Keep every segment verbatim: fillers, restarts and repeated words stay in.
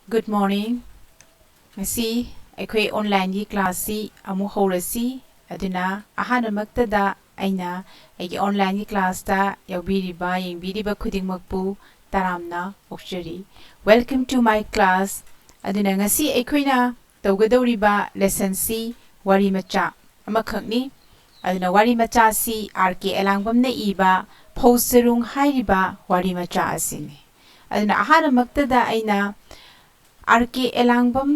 Good morning. ꯉꯁꯤ ꯑꯩꯈꯣꯏ online ꯒꯤ class ꯁꯤ ꯑꯃꯨꯛ ꯍꯧꯔꯁꯤ꯫ ꯑꯗꯨꯅ ꯑꯍꯥꯟꯕꯃꯛꯇꯗ ꯑꯩꯅ ꯑꯩꯒꯤ online ꯒꯤ class ꯇ ꯌꯥꯎꯕꯤꯔꯤꯕ, ꯌꯦꯡꯕꯤꯔꯤꯕ ꯈꯨꯗꯤꯡꯃꯛꯄꯨ ꯇꯔꯥꯝꯅ ꯑꯣꯛꯆꯔꯤ꯫ Welcome to my class. ꯑꯗꯨꯅ ꯉꯁꯤ ꯑꯩꯈꯣꯏꯅ ꯇꯧꯒꯗꯧꯔꯤꯕ lesson ꯁꯤ ꯋꯥꯔꯤ ꯃꯆꯥ ꯑꯃꯈꯛꯅꯤ꯫ ꯑꯗꯨꯅ ꯋꯥꯔꯤ ꯃꯆꯥꯁꯤ ꯑꯥꯔ ꯀꯦ ꯑꯦꯂꯥꯡꯕꯝꯅ ꯏꯕ ꯐꯧ ꯆꯔꯣꯡ ꯍꯥꯏꯔꯤꯕ ꯋꯥꯔꯤ ꯃꯆꯥ ꯑꯁꯤꯅꯤ꯫ ꯑꯗꯨꯅ ꯑꯍꯥꯟꯕꯃꯛꯇꯗ ꯑꯩꯅ ꯑꯥꯔ ꯀꯦ ꯑꯦꯂꯥꯡꯕꯝ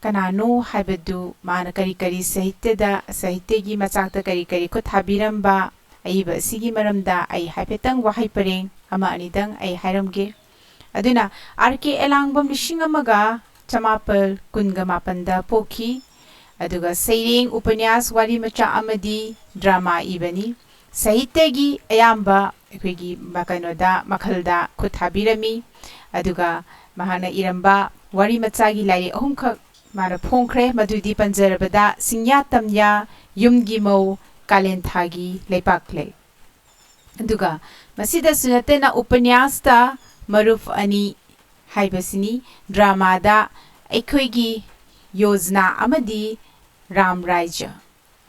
ꯀꯅꯥꯅꯣ ꯍꯥꯏꯕꯗꯨ, ꯃꯥꯅ ꯀꯔꯤ ꯀꯔꯤ ꯁꯥꯍꯤꯇ꯭ꯌꯗ, ꯁꯥꯍꯤꯇ꯭ꯌꯒꯤ ꯃꯆꯥꯛꯇ ꯀꯔꯤ ꯀꯔꯤ ꯈꯨꯠ ꯊꯥꯕꯤꯔꯝꯕ, ꯑꯏꯕ ꯑꯁꯤꯒꯤ ꯃꯔꯝꯗ ꯑꯩ ꯍꯥꯏꯐꯦꯠꯇꯪ ꯋꯥꯍꯩ ꯄꯔꯦꯡ ꯑꯃ ꯑꯅꯤꯗꯪ ꯑꯩ ꯍꯥꯏꯔꯝꯒꯦ꯫ ꯑꯗꯨꯅ ꯑꯥꯔ ꯀꯦ ꯑꯦꯂꯥꯡꯕꯝ ꯂꯤꯁꯤꯡ ꯑꯃꯒ ꯆꯃꯥꯄꯜ ꯀꯨꯟꯒ ꯃꯥꯄꯟꯗ ꯄꯣꯛꯈꯤ꯫ ꯑꯗꯨꯒ ꯁꯩꯔꯦꯡ, ꯎꯄꯅ꯭ꯌꯥꯁ, ꯋꯥꯔꯤ ꯃꯆꯥ ꯑꯃꯗꯤ drama ꯏꯕꯅꯤ꯫ ꯁꯥꯍꯤꯇ꯭ꯌꯒꯤ ꯑꯌꯥꯝꯕ ꯑꯩꯈꯣꯏꯒꯤ ꯃ-, ꯀꯩꯅꯣꯗ, ꯃꯈꯜꯗ ꯈꯨꯠ ꯊꯥꯕꯤꯔꯝꯃꯤ꯫ ꯑꯗꯨꯒ ꯃꯍꯥꯛꯅ ꯏꯔꯝꯕ ꯋꯥꯔꯤ ꯃꯆꯥꯒꯤ ꯂꯥꯏꯔꯤꯛ ꯑꯍꯨꯝꯈꯛ ꯃꯥꯅ ꯐꯣꯡꯈ꯭ꯔꯦ, ꯃꯗꯨꯗꯤ ꯄꯟꯖꯔꯕꯗ ꯁꯤꯡꯌꯥ ꯇꯝꯌꯥ, ꯌꯨꯝꯒꯤ ꯃꯧ, ꯀꯥꯂꯦꯟ ꯊꯥꯒꯤ ꯂꯩꯄꯥꯛꯂꯩ꯫ ꯑꯗꯨꯒ ꯃꯁꯤꯗꯁꯨ ꯅꯠꯇꯅ ꯎꯄꯅ꯭ꯌꯥꯁꯇ ꯃꯔꯨꯞ ꯑꯅꯤ ꯍꯥꯏꯕꯁꯤꯅꯤ, drama ꯗ ꯑꯩꯈꯣꯏꯒꯤ ꯌꯣꯖꯅꯥ ꯑꯃꯗꯤ ꯔꯥꯝ ꯔꯥꯖ꯭ꯌ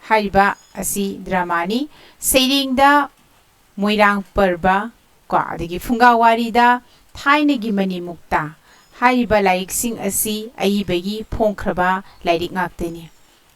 ꯍꯥꯏꯔꯤꯕ ꯑꯁꯤ drama ꯅꯤ꯫ ꯁꯩꯔꯦꯡꯗ ꯃꯣꯏꯔꯥꯡ ꯄꯔꯕ ꯀꯣ, ꯑꯗꯒꯤ ꯐꯨꯡꯒꯥ ꯋꯥꯔꯤꯗ ꯊꯥꯏꯅꯒꯤ ꯃꯅꯤꯃꯨꯛꯇꯥ ꯍꯥꯏꯔꯤꯕ ꯂꯥꯏꯔꯤꯛꯁꯤꯡ ꯑꯁꯤ ꯑꯏꯕꯒꯤ ꯐꯣꯡꯈ꯭ꯔꯕ ꯂꯥꯏꯔꯤꯛ ꯉꯥꯛꯇꯅꯤ꯫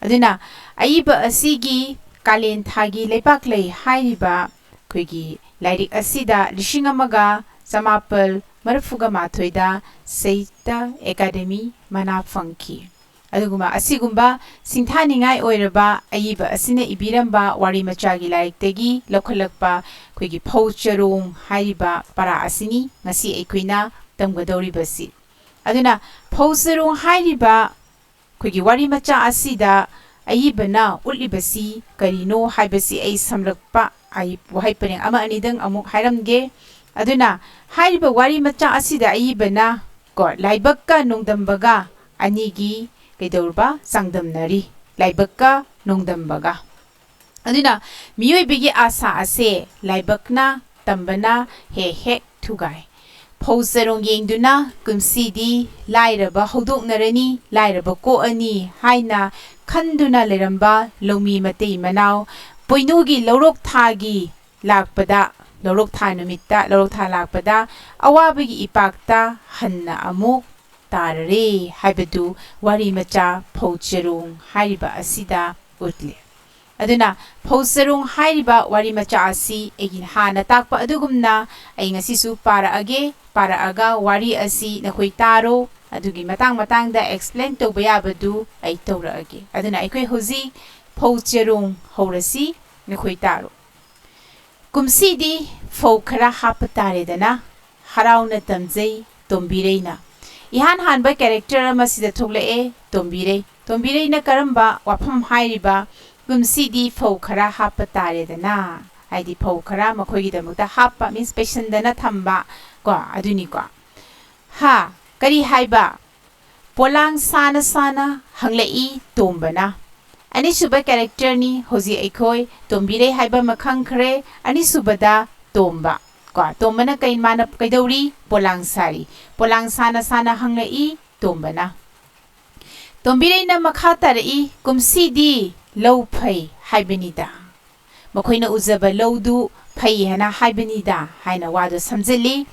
ꯑꯗꯨꯅ ꯑꯏꯕ ꯑꯁꯤꯒꯤ ꯀꯥꯂꯦꯟ ꯊꯥꯒꯤ ꯂꯩꯄꯥꯛꯂꯩ ꯍꯥꯏꯔꯤꯕ ꯑꯩꯈꯣꯏꯒꯤ ꯂꯥꯏꯔꯤꯛ ꯑꯁꯤꯗ ꯂꯤꯁꯤꯡ ꯑꯃꯒ ꯆꯃꯥꯄꯜ ꯃꯔꯤꯐꯨꯒ ꯃꯥꯊꯣꯏꯗ ꯁꯥꯍꯤꯇ꯭ꯌ ꯑꯦꯀꯥꯗꯦꯃꯤ ꯃꯅꯥ ꯐꯪꯈꯤ꯫ ꯑꯗꯨꯒꯨꯝꯕ, ꯑꯁꯤꯒꯨꯝꯕ ꯁꯤꯡꯊꯥꯅꯤꯡꯉꯥꯏ ꯑꯣꯏꯔꯕ ꯑꯏꯕ ꯑꯁꯤꯅ ꯏꯕꯤꯔꯝꯕ ꯋꯥꯔꯤ ꯃꯆꯥꯒꯤ ꯂꯥꯏꯔꯤꯛꯇꯒꯤ ꯂꯧꯈꯠꯂꯛꯄ ꯑꯩꯈꯣꯏꯒꯤ ꯐꯧ ꯆꯔꯣꯡ ꯍꯥꯏꯔꯤꯕ ꯄꯔꯥ ꯑꯁꯤꯅꯤ ꯉꯁꯤ ꯑꯩꯈꯣꯏꯅ ꯇꯝꯒꯗꯧꯔꯤꯕꯁꯤ꯫ ꯑꯗꯨꯅ ꯐꯧ ꯆꯔꯣꯡ ꯍꯥꯏꯔꯤꯕ ꯑꯩꯈꯣꯏꯒꯤ ꯋꯥꯔꯤ ꯃꯆꯥ ꯑꯁꯤꯗ ꯑꯏꯕꯅ ꯎꯠꯂꯤꯕꯁꯤ ꯀꯔꯤꯅꯣ ꯍꯥꯏꯕꯁꯤ ꯑꯩ ꯁꯝꯂꯞꯄ ꯑꯩ ꯋꯥꯍꯩ ꯄꯔꯦꯡ ꯑꯃ ꯑꯅꯤꯗꯪ ꯑꯃꯨꯛ ꯍꯥꯏꯔꯝꯒꯦ꯫ ꯑꯗꯨꯅ ꯍꯥꯏꯔꯤꯕ ꯋꯥꯔꯤ ꯃꯆꯥ ꯑꯁꯤꯗ ꯑꯏꯕꯅ ꯀꯣ, ꯂꯥꯏꯕꯛꯀ ꯅꯣꯡꯗꯝꯕꯒ ꯑꯅꯤꯒꯤ ꯀꯩꯗꯧꯔꯕ? ꯆꯥꯡꯗꯝꯅꯔꯤ꯫ ꯂꯥꯏꯕꯛꯀ ꯅꯣꯡꯗꯝꯕꯒ꯫ ꯑꯗꯨꯅ ꯃꯤꯑꯣꯏꯕꯒꯤ ꯑꯥꯁꯥ ꯑꯁꯦ ꯂꯥꯏꯕꯛꯅ ꯇꯝꯕꯅ ꯍꯦꯛ ꯍꯦꯛ ꯊꯨꯒꯥꯏ꯫ ꯐꯧ ꯆꯔꯣꯡ ꯌꯦꯡꯗꯨꯅ ꯀꯨꯝꯁꯤꯗꯤ ꯂꯥꯏꯔꯕ ꯍꯧꯗꯣꯛꯅꯔꯅꯤ, ꯂꯥꯏꯔꯕ ꯀꯣꯛꯑꯅꯤ ꯍꯥꯏꯅ ꯈꯟꯗꯨꯅ ꯂꯩꯔꯝꯕ ꯂꯧꯃꯤ ꯃꯇꯩ ꯃꯅꯥꯎ ꯄꯣꯏꯅꯨꯒꯤ ꯂꯧꯔꯣꯛ ꯊꯥꯒꯤ ꯂꯥꯛꯄꯗ, ꯂꯧꯔꯣꯛ ꯊꯥ ꯅꯨꯃꯤꯠꯇ, ꯂꯧꯔꯣꯛ ꯊꯥ ꯂꯥꯛꯄꯗ ꯑꯋꯥꯕꯒꯤ ꯏꯄꯥꯛꯇ ꯍꯟꯅ ꯑꯃꯨꯛ ꯇꯥꯔꯔꯦ ꯍꯥꯏꯕꯗꯨ ꯋꯥꯔꯤ ꯃꯆꯥ ꯐꯧ ꯆꯔꯣꯡ ꯍꯥꯏꯔꯤꯕ ꯑꯁꯤꯗ ꯎꯠꯂꯤ꯫ ꯑꯗꯨꯅ ꯐꯧ ꯆꯔꯣꯡ ꯍꯥꯏꯔꯤꯕ ꯋꯥꯔꯤ ꯃꯆꯥ ꯑꯁꯤ ꯑꯩꯒꯤ ꯍꯥꯟꯅ ꯇꯥꯛꯄ ꯑꯗꯨꯒꯨꯝꯅ ꯑꯩ ꯉꯁꯤꯁꯨ ꯄꯥꯔꯛꯑꯒꯦ꯫ ꯄꯥꯔꯛꯑꯒ ꯋꯥꯔꯤ ꯑꯁꯤ ꯅꯈꯣꯏ ꯇꯥꯔꯣ꯫ ꯑꯗꯨꯒꯤ ꯃꯇꯥꯡ ꯃꯇꯥꯡꯗ explain ꯇꯧꯕ ꯌꯥꯕꯗꯨ ꯑꯩ ꯇꯧꯔꯛꯑꯒꯦ꯫ ꯑꯗꯨꯅ ꯑꯩꯈꯣꯏ ꯍꯧꯖꯤꯛ ꯐꯧ ꯆꯔꯣꯡ ꯍꯧꯔꯁꯤ, ꯅꯈꯣꯏ ꯇꯥꯔꯣ꯫ ꯀꯨꯝꯁꯤꯗꯤ ꯐꯧ ꯈꯔ ꯍꯥꯞꯄ ꯇꯥꯔꯦꯗꯅ, ꯍꯔꯥꯎꯅ ꯇꯝꯖꯩ ꯇꯣꯝꯕꯤꯔꯩꯅ꯫ ꯏꯍꯥꯟ ꯍꯥꯟꯕ character ꯑꯃ ꯁꯤꯗ ꯊꯣꯛꯂꯛꯑꯦ, ꯇꯣꯝꯕꯤꯔꯩ꯫ ꯇꯣꯝꯕꯤꯔꯩꯅ ꯀꯔꯝꯕ ꯋꯥꯐꯝ ꯍꯥꯏꯔꯤꯕ? ꯀꯨꯝꯁꯤꯗꯤ ꯐꯧ ꯈꯔ ꯍꯥꯞꯄ ꯇꯥꯔꯦꯗꯅ, ꯍꯥꯏꯗꯤ ꯐꯧ ꯈꯔ ꯃꯈꯣꯏꯒꯤꯗꯃꯛꯇ ꯍꯥꯞꯄ means ꯄꯩꯁꯟꯗꯅ ꯊꯝꯕ ꯀꯣ, ꯑꯗꯨꯅꯤꯀꯣ꯫ ꯍꯥ, ꯀꯔꯤ ꯍꯥꯏꯕ? ꯄꯣꯂꯥꯡ ꯁꯥꯅ ꯁꯥꯅ ꯍꯪꯂꯛꯏ ꯇꯣꯝꯕꯅ꯫ ꯑꯅꯤꯁꯨꯕ characterꯅꯤ ꯍꯧꯖꯤꯛ ꯑꯩꯈꯣꯏ ꯇꯣꯝꯕꯤꯔꯩ ꯍꯥꯏꯕ ꯑꯃ ꯈꯪꯈ꯭ꯔꯦ꯫ ꯑꯅꯤꯁꯨꯕꯗ ꯇꯣꯝꯕ꯫ ꯀꯣ, ꯇꯣꯝꯕꯅ ꯀꯩ, ꯃꯥꯅ ꯀꯩꯗꯧꯔꯤ? ꯄꯣꯂꯥꯡ ꯁꯥꯔꯤ꯫ ꯄꯣꯂꯥꯡ ꯁꯥꯅ ꯁꯥꯅ ꯍꯪꯂꯛꯏ ꯇꯣꯝꯕꯅ꯫ ꯇꯣꯝꯕꯤꯔꯩꯅ ꯃꯈꯥ ꯇꯥꯔꯛꯏ, "ꯀꯨꯝꯁꯤꯗꯤ ꯂꯧ ꯐꯩ ꯍꯥꯏꯕꯅꯤꯗ꯫ ꯃꯈꯣꯏꯅ ꯎꯖꯕ ꯂꯧꯗꯨ ꯐꯩ ꯍꯥꯏꯅ ꯍꯥꯏꯕꯅꯤꯗ" ꯍꯥꯏꯅ ꯋꯥꯗꯨ ꯁꯝꯖꯤꯜꯂꯤ꯫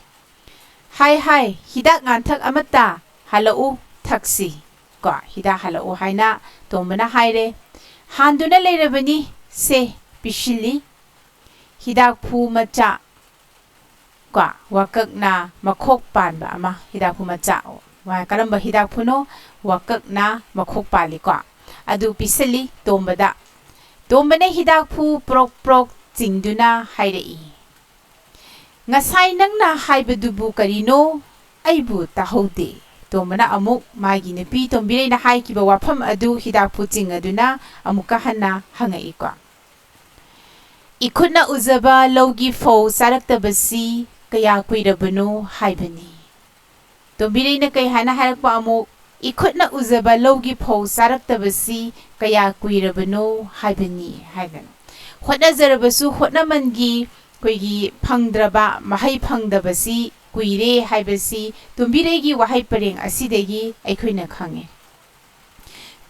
"ꯍꯥꯏ ꯍꯥꯏ, ꯍꯤꯗꯥꯛ ꯉꯥꯟꯊꯛ ꯑꯃꯠꯇ ꯍꯥꯜꯂꯛꯎ, ꯊꯛꯁꯤ꯫ ꯀꯣ, ꯍꯤꯗꯥꯛ ꯍꯥꯜꯂꯛꯎ" ꯍꯥꯏꯅ ꯇꯣꯝꯕꯅ ꯍꯥꯏꯔꯦ꯫ ꯍꯥꯟꯗꯨꯅ ꯂꯩꯔꯕꯅꯤ, ꯁꯦ, ꯄꯤꯁꯤꯜꯂꯤ꯫ ꯍꯤꯗꯥꯛꯐꯨ ꯃꯆꯥ, ꯀꯣ, ꯋꯥꯀꯛꯅ ꯃꯈꯣꯛ ꯄꯥꯟꯕ ꯑꯃ, ꯍꯤꯗꯥꯛꯐꯨ ꯃꯆꯥ꯫ ꯋꯥ-, ꯀꯔꯝꯕ ꯍꯤꯗꯥꯛꯐꯨꯅꯣ? ꯋꯥꯀꯛꯅ ꯃꯈꯣꯛ ꯄꯥꯜꯂꯤꯀꯣ꯫ ꯑꯗꯨ ꯄꯤꯁꯤꯜꯂꯤ ꯇꯣꯝꯕꯗ꯫ ꯇꯣꯝꯕꯅ ꯍꯤꯗꯥꯛꯐꯨ ꯄ꯭ꯔꯣꯛ ꯄ꯭ꯔꯣꯛ ꯆꯤꯡꯗꯨꯅ ꯍꯥꯏꯔꯛꯏ, "ꯉꯁꯥꯏ ꯅꯪꯅ ꯍꯥꯏꯕꯗꯨꯕꯨ ꯀꯔꯤꯅꯣ? ꯑꯩꯕꯨ ꯇꯥꯍꯧꯗꯦ꯫" ꯇꯣꯝꯕꯅ ꯑꯃꯨꯛ ꯃꯥꯒꯤ ꯅꯨꯄꯤ ꯇꯣꯝꯕꯤꯔꯩꯅ ꯍꯥꯏꯈꯤꯕ ꯋꯥꯐꯝ ꯑꯗꯨ ꯍꯤꯗꯥꯛꯐꯨ ꯆꯤꯡ ꯑꯗꯨꯅ ꯑꯃꯨꯛꯀ ꯍꯟꯅ ꯍꯪꯉꯛꯏꯀꯣ꯫ "ꯏꯈꯨꯠꯅ ꯎꯖꯕ ꯂꯧꯒꯤ ꯐꯧ ꯆꯥꯔꯛꯇꯕꯁꯤ ꯀꯌꯥ ꯀꯨꯏꯔꯕꯅꯣ ꯍꯥꯏꯕꯅꯤ꯫" ꯇꯣꯝꯕꯤꯔꯩꯅ ꯀꯩ ꯍꯥꯏꯅ ꯍꯥꯏꯔꯛꯄ ꯑꯃꯨꯛ? "ꯏꯈꯨꯠꯅ ꯎꯖꯕ ꯂꯧꯒꯤ ꯐꯧ ꯆꯥꯔꯛꯇꯕꯁꯤ ꯀꯌꯥ ꯀꯨꯏꯔꯕꯅꯣ ꯍꯥꯏꯕꯅꯤ" ꯍꯥꯏꯗꯅ꯫ ꯍꯣꯠꯅꯖꯔꯕꯁꯨ ꯍꯣꯠꯅꯃꯟꯒꯤ ꯑꯩꯈꯣꯏꯒꯤ ꯐꯪꯗ꯭ꯔꯕ, ꯃꯍꯩ ꯐꯪꯗꯕꯁꯤ ꯀꯨꯏꯔꯦ ꯍꯥꯏꯕꯁꯤ ꯇꯣꯝꯕꯤꯔꯩꯒꯤ ꯋꯥꯍꯩ ꯄꯔꯦꯡ ꯑꯁꯤꯗꯒꯤ ꯑꯩꯈꯣꯏꯅ ꯈꯪꯉꯤ꯫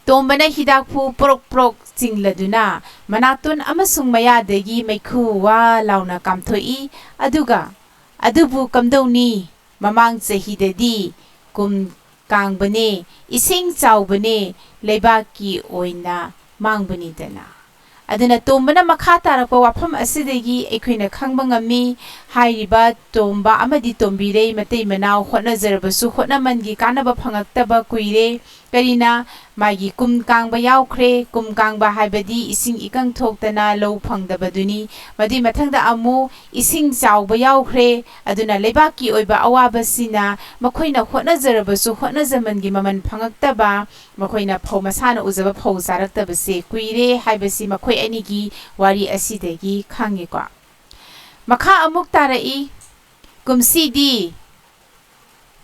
ꯇꯣꯝꯕꯅ ꯍꯤꯗꯥꯛꯐꯨ ꯄ꯭ꯔꯣꯛ ꯄ꯭ꯔꯣꯛ ꯆꯤꯡꯂꯗꯨꯅ ꯃꯅꯥꯇꯣꯟ ꯑꯃꯁꯨꯡ ꯃꯌꯥꯗꯒꯤ ꯃꯩꯈꯨ ꯋꯥ ꯂꯥꯎꯅ ꯀꯥꯝꯊꯣꯛꯏ꯫ ꯑꯗꯨꯒ, "ꯑꯗꯨꯕꯨ ꯀꯝꯗꯧꯅꯤ? ꯃꯃꯥꯡ ꯆꯍꯤꯗꯗꯤ ꯀꯨꯝ ꯀꯥꯡꯕꯅꯦ, ꯏꯁꯤꯡ ꯆꯥꯎꯕꯅꯦ, ꯂꯩꯕꯥꯛꯀꯤ ꯑꯣꯏꯅ ꯃꯥꯡꯕꯅꯤꯗꯅ"꯫ ꯑꯗꯨꯅ ꯇꯣꯝꯕꯅ ꯃꯈꯥ ꯇꯥꯔꯛꯄ ꯋꯥꯐꯝ ꯑꯁꯤꯗꯒꯤ ꯑꯩꯈꯣꯏꯅ ꯈꯪꯕ ꯉꯝꯃꯤ, ꯍꯥꯏꯔꯤꯕ ꯇꯣꯝꯕ ꯑꯃꯗꯤ ꯇꯣꯝꯕꯤꯔꯩ ꯃꯇꯩ ꯃꯅꯥꯎ ꯍꯣꯠꯅꯖꯔꯕꯁꯨ ꯍꯣꯠꯅꯃꯟꯒꯤ ꯀꯥꯟꯅꯕ ꯐꯪꯉꯛꯇꯕ ꯀꯨꯏꯔꯦ꯫ ꯀꯔꯤꯅ? ꯃꯥꯒꯤ ꯀꯨꯝ ꯀꯥꯡꯕ ꯌꯥꯎꯈ꯭ꯔꯦ꯫ ꯀꯨꯝ ꯀꯥꯡꯕ ꯍꯥꯏꯕꯗꯤ ꯏꯁꯤꯡ ꯏꯀꯪ ꯊꯣꯛꯇꯅ ꯂꯧ ꯐꯪꯗꯕꯗꯨꯅꯤ꯫ ꯃꯗꯨꯏ ꯃꯊꯪꯗ ꯑꯃꯨꯛ ꯏꯁꯤꯡ ꯆꯥꯎꯕ ꯌꯥꯎꯈ꯭ꯔꯦ꯫ ꯑꯗꯨꯅ ꯂꯩꯕꯥꯛꯀꯤ ꯑꯣꯏꯕ ꯑꯋꯥꯕꯁꯤꯅ ꯃꯈꯣꯏꯅ ꯍꯣꯠꯅꯖꯔꯕꯁꯨ ꯍꯣꯠꯅꯖꯃꯟꯒꯤ ꯃꯃꯜ ꯐꯪꯉꯛꯇꯕ, ꯃꯈꯣꯏꯅ ꯐꯧ, ꯃꯁꯥꯅ ꯎꯖꯕ ꯐꯧ ꯆꯥꯔꯛꯇꯕꯁꯦ ꯀꯨꯏꯔꯦ ꯍꯥꯏꯕꯁꯤ ꯃꯈꯣꯏ ꯑꯅꯤꯒꯤ ꯋꯥꯔꯤ ꯑꯁꯤꯗꯒꯤ ꯈꯪꯉꯤꯀꯣ꯫ ꯃꯈꯥ ꯑꯃꯨꯛ ꯇꯥꯔꯛꯏ, "ꯀꯨꯝꯁꯤꯗꯤ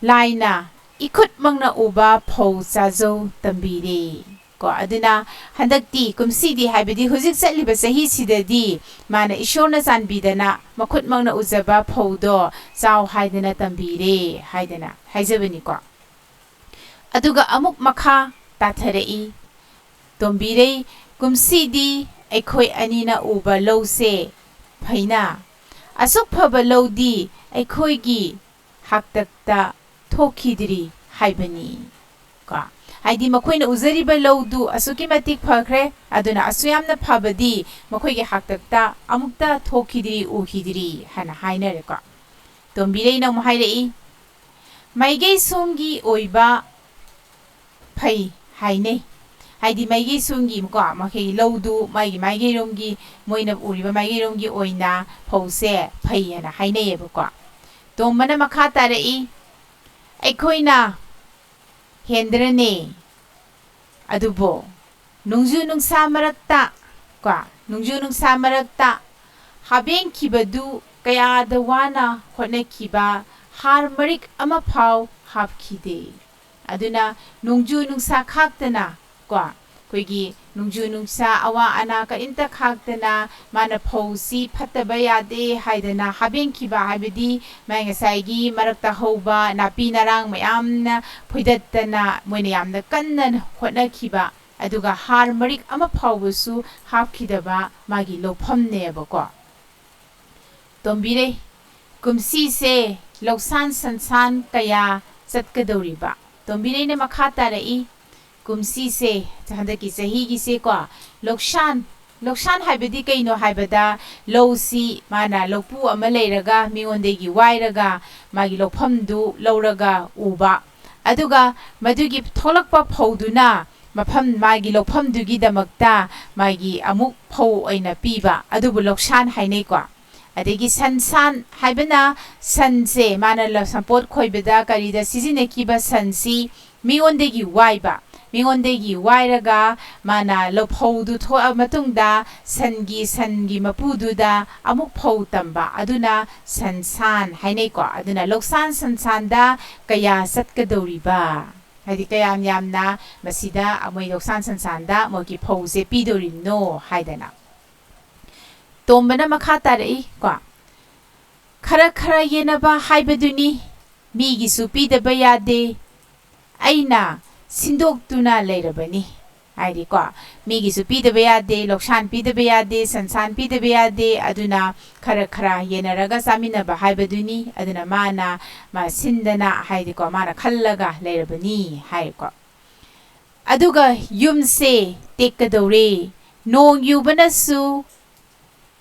ꯂꯥꯏꯅ ꯏꯈꯨꯠꯃꯛꯅ ꯎꯕ ꯐꯧ ꯆꯥꯖꯧ ꯇꯝꯕꯤꯔꯦ"꯫ ꯀꯣ, ꯑꯗꯨꯅ ꯍꯟꯗꯛꯇꯤ, ꯀꯨꯝꯁꯤꯗꯤ ꯍꯥꯏꯕꯗꯤ ꯍꯧꯖꯤꯛ ꯆꯠꯂꯤꯕ ꯆꯍꯤꯁꯤꯗꯗꯤ ꯃꯥꯅ ꯏꯁꯣꯔꯅ ꯆꯥꯟꯕꯤꯗꯅ ꯃꯈꯨꯠꯃꯛꯅ ꯎꯖꯕ ꯐꯧꯗꯣ ꯆꯥꯎ ꯍꯥꯏꯗꯅ ꯇꯝꯕꯤꯔꯦ ꯍꯥꯏꯗꯅ ꯍꯥꯏꯖꯕꯅꯤꯀꯣ꯫ ꯑꯗꯨꯒ ꯑꯃꯨꯛ ꯃꯈꯥ ꯇꯥꯊꯔꯛꯏ, "ꯇꯣꯝꯕꯤꯔꯩ, ꯀꯨꯝꯁꯤꯗꯤ ꯑꯩꯈꯣꯏ ꯑꯅꯤꯅ ꯎꯕ ꯂꯧꯁꯦ ꯐꯩꯅ, ꯑꯁꯨꯛ ꯐꯕ ꯂꯧꯗꯤ ꯑꯩꯈꯣꯏꯒꯤ ꯍꯥꯛꯇꯛꯇ ꯊꯣꯛꯈꯤꯗ꯭ꯔꯤ" ꯍꯥꯏꯕꯅꯤ꯫ ꯀꯣ, ꯍꯥꯏꯗꯤ ꯃꯈꯣꯏꯅ ꯎꯖꯔꯤꯕ ꯂꯧꯗꯨ ꯑꯁꯨꯛꯀꯤ ꯃꯇꯤꯛ ꯐꯈ꯭ꯔꯦ, ꯑꯗꯨꯅ ꯑꯁꯨꯛ ꯌꯥꯝꯅ ꯐꯕꯗꯤ ꯃꯈꯣꯏꯒꯤ ꯍꯥꯛꯇꯛꯇ ꯑꯃꯨꯛꯇ ꯊꯣꯛꯈꯤꯗ꯭ꯔꯤ, ꯎꯈꯤꯗ꯭ꯔꯤ ꯍꯥꯏꯅ ꯍꯥꯏꯅꯔꯦꯀꯣ꯫ ꯇꯣꯝꯕꯤꯔꯩꯅ ꯑꯃꯨꯛ ꯍꯥꯏꯔꯛꯏ, "ꯃꯥꯏꯀꯩ ꯁꯣꯝꯒꯤ ꯑꯣꯏꯕ ꯐꯩ ꯍꯥꯏꯅꯩ"꯫ ꯍꯥꯏꯗꯤ ꯃꯥꯏꯀꯩ ꯁꯣꯝꯒꯤ, ꯀꯣ, ꯃꯈꯩ ꯂꯧꯗꯨ ꯃꯥꯒꯤ ꯃꯥꯏꯀꯩꯔꯣꯝꯒꯤ, ꯃꯣꯏꯅ ꯎꯔꯤꯕ ꯃꯥꯏꯀꯩꯔꯣꯝꯒꯤ ꯑꯣꯏꯅ ꯐꯧꯁꯦ ꯐꯩ ꯍꯥꯏꯅ ꯍꯥꯏꯅꯩꯌꯦꯕꯀꯣ꯫ ꯇꯣꯝꯕꯅ ꯃꯈꯥ ꯇꯥꯔꯛꯏ, "ꯑꯩꯈꯣꯏꯅ ꯍꯦꯟꯗ꯭ꯔꯅꯦ꯫ ꯑꯗꯨꯕꯨ ꯅꯣꯡꯖꯨ ꯅꯨꯡꯁꯥ ꯃꯔꯛꯇ, ꯀꯣ, ꯅꯣꯡꯖꯨ ꯅꯨꯡꯁꯥ ꯃꯔꯛꯇ ꯍꯥꯕꯦꯡꯈꯤꯕꯗꯨ ꯀꯌꯥꯗ ꯋꯥꯅ ꯍꯣꯠꯅꯈꯤꯕ, ꯍꯥꯔ ꯃꯔꯤꯛ ꯑꯃꯐꯥꯎ ꯍꯥꯞꯈꯤꯗꯦ꯫ ꯑꯗꯨꯅ ꯅꯣꯡꯖꯨ ꯅꯨꯡꯁꯥ ꯈꯥꯛꯇꯅ, ꯀꯣ, ꯑꯩꯈꯣꯏꯒꯤ ꯅꯣꯡꯖꯨ ꯅꯨꯡꯁꯥ ꯑꯋꯥ ꯑꯅꯥ ꯀꯔꯤꯝꯇ ꯈꯥꯛꯇꯅ ꯃꯥꯅ ꯐꯧꯁꯤ ꯐꯠꯇꯕ ꯌꯥꯗꯦ ꯍꯥꯏꯗꯅ ꯍꯥꯞꯄꯦꯟꯈꯤꯕ, ꯍꯥꯏꯕꯗꯤ ꯃꯥꯏ ꯉꯁꯥꯏꯒꯤ ꯃꯔꯛꯇ ꯍꯧꯕ ꯅꯥꯄꯤ ꯅꯔꯥꯡ ꯃꯌꯥꯝꯅ ꯐꯣꯏꯗꯠꯇꯅ ꯃꯣꯏꯅ ꯌꯥꯝꯅ ꯀꯟꯅ ꯍꯣꯠꯅꯈꯤꯕ, ꯑꯗꯨꯒ ꯍꯥꯔ ꯃꯔꯤꯛ ꯑꯃ ꯐꯥꯎꯕꯁꯨ ꯍꯥꯞꯈꯤꯗꯕ ꯃꯥꯒꯤ ꯂꯧꯐꯝꯅꯦꯕꯀꯣ꯫ ꯇꯣꯝꯕꯤꯔꯩ, ꯀꯨꯝꯁꯤꯁꯦ ꯂꯧꯁꯥꯟ ꯁꯟꯁꯥꯟ ꯀꯌꯥ ꯆꯠꯀꯗꯧꯔꯤꯕ? ꯇꯣꯝꯕꯤꯔꯩꯅ ꯃꯈꯥ ꯇꯥꯔꯛꯏ, ꯀꯨꯝꯁꯤꯁꯦ, ꯍꯟꯗꯛꯀꯤ ꯆꯍꯤꯒꯤꯁꯦꯀꯣ, ꯂꯧꯁꯥꯟ, ꯂꯧꯁꯥꯟ ꯍꯥꯏꯕꯗꯤ ꯀꯩꯅꯣ ꯍꯥꯏꯕꯗ, ꯂꯧꯁꯤ ꯃꯥꯅ ꯂꯧꯄꯨ ꯑꯃ ꯂꯩꯔꯒ ꯃꯤꯉꯣꯟꯗꯒꯤ ꯋꯥꯏꯔꯒ ꯃꯥꯒꯤ ꯂꯧꯐꯝꯗꯨ ꯂꯧꯔꯒ ꯎꯕ, ꯑꯗꯨꯒ ꯃꯗꯨꯒꯤ ꯊꯣꯛꯂꯛꯄ ꯐꯧꯗꯨꯅ ꯃꯐꯝ, ꯃꯥꯒꯤ ꯂꯧꯐꯝꯗꯨꯒꯤꯗꯃꯛꯇ ꯃꯥꯒꯤ ꯑꯃꯨꯛ ꯐꯧ ꯑꯣꯏꯅ ꯄꯤꯕ, ꯑꯗꯨꯕꯨ ꯂꯧꯁꯥꯟ ꯍꯥꯏꯅꯩꯀꯣ꯫ ꯑꯗꯒꯤ ꯁꯟꯁꯥꯟ ꯍꯥꯏꯕꯅ ꯁꯟꯁꯦ, ꯃꯥꯅ ꯂ-, ꯁꯝꯄꯣꯠ ꯈꯣꯏꯕꯗ ꯀꯔꯤꯗ ꯁꯤꯖꯤꯟꯅꯈꯤꯕ ꯁꯟꯁꯤ ꯃꯤꯉꯣꯟꯗꯒꯤ ꯋꯥꯏꯕ, ꯃꯤꯉꯣꯟꯗꯒꯤ ꯋꯥꯏꯔꯒ ꯃꯥꯅ ꯂꯧ-, ꯐꯧꯗꯨ ꯊꯣꯛꯑ ꯃꯇꯨꯡꯗ ꯁꯟꯒꯤ, ꯁꯟꯒꯤ ꯃꯄꯨꯗꯨꯗ ꯑꯃꯨꯛ ꯐꯧ ꯇꯝꯕ, ꯑꯗꯨꯅ ꯁꯟꯁꯥꯟ ꯍꯥꯏꯅꯩꯀꯣ꯫ ꯑꯗꯨꯅ ꯂꯧꯁꯥꯟ ꯁꯟꯁꯥꯟꯗ ꯀꯌꯥ ꯆꯠꯀꯗꯧꯔꯤꯕ? ꯍꯥꯏꯗꯤ ꯀꯌꯥꯝ ꯌꯥꯝꯅ ꯃꯁꯤꯗ ꯃꯣꯏ ꯂꯧꯁꯥꯟ ꯁꯟꯁꯥꯟꯗ ꯃꯣꯏꯒꯤ ꯐꯧꯁꯦ ꯄꯤꯗꯧꯔꯤꯕꯅꯣ ꯍꯥꯏꯗꯅ꯫ ꯇꯣꯝꯕꯅ ꯃꯈꯥ ꯇꯥꯔꯛꯏ ꯀꯣ, "ꯈꯔ ꯈꯔ ꯌꯦꯟꯅꯕ ꯍꯥꯏꯕꯗꯨꯅꯤ, ꯃꯤꯒꯤꯁꯨ ꯄꯤꯗꯕ ꯌꯥꯗꯦ, ꯑꯩꯅ ꯁꯤꯟꯗꯣꯛꯇꯨꯅ ꯂꯩꯔꯕꯅꯤ"꯫ ꯍꯥꯏꯗꯤꯀꯣ, ꯃꯤꯒꯤꯁꯨ ꯄꯤꯗꯕ ꯌꯥꯗꯦ, ꯂꯧꯁꯥꯟ ꯄꯤꯗꯕ ꯌꯥꯗꯦ, ꯁꯟꯁꯥꯟ ꯄꯤꯗꯕ ꯌꯥꯗꯦ, ꯑꯗꯨꯅ ꯈꯔ ꯈꯔ ꯌꯦꯟꯅꯔꯒ ꯆꯥꯃꯤꯟꯅꯕ ꯍꯥꯏꯕꯗꯨꯅꯤ꯫ ꯑꯗꯨꯅ ꯃꯥꯅ, ꯃꯥ ꯁꯤꯟꯗꯅ, ꯍꯥꯏꯗꯤꯀꯣ, ꯃꯥꯅ ꯈꯜꯂꯒ ꯂꯩꯔꯕꯅꯤ ꯍꯥꯏꯀꯣ꯫ ꯑꯗꯨꯒ ꯌꯨꯝꯁꯦ ꯇꯦꯛꯀꯗꯧꯔꯦ, ꯅꯣꯡ ꯌꯨꯕꯅꯁꯨ